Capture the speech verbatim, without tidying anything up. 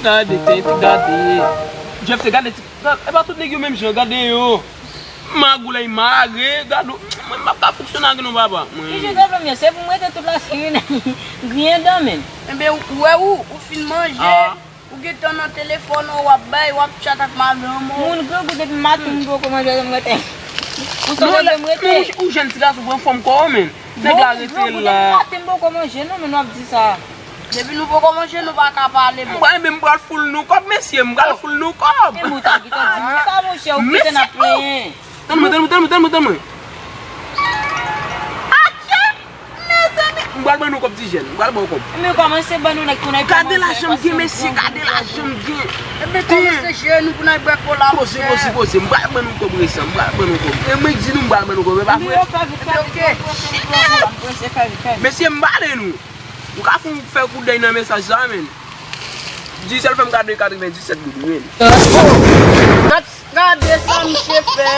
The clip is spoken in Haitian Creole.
Gade, tèt, gade. Jeff, se gade ti. Gade, e pa tout nèg yo menm jan, gade yo. Magoulay mare, gade. Mwen, m ap ka fonksyone ak nou, papa. Mwen. Ki jan pwoblèm yo? Se pou m rete tout la sirine. Griyen dan, men. Enben, ou wè ou, ou fin manje. Ah. Ou gentan nan telefòn ou, w ap bay, w ap tchat ak madanm ou. Moun grangou depi maten, m poko manje, m rete. Ou sa wè m rete. Ou jèn ti gason, pran fòm kò w, men. Nèg la rete la. Depi maten, m poko manje, non, men w ap di sa. Depi nou poko manje, nou pa ka pale, men. M pral, men m pral foul nou kòb, mesye, m pral foul nou kòb. E mouta ki ta di nou sa, monchè, ou kite n ap plenyen. Tann mwen, tann mwen, tann mwen, tann mwen, tann mwen. Atchè! Mezanmi! M pral ban nou kòb ti jèn, m pral ban nou kòb. Men kòmanse ban nou nèg pou n al. Gade lajan m gen, mesye, gade lajan m gen. Ebyen, kòmanse jere nou pou n al bwè kola, monchè. Poze, poze, poze, m pral ban nou kòb resan, m pral ban nou kòb. E mwen k di nou m pral ban nou kòb, e pa vre? Ebyen, ok. Mesye, m pale nou. Nou ka fè, fè koudèy nan mesaj sa, men. Digicel fè m gade katrevenndisèt goud, wi, men. Gade sa misye fè.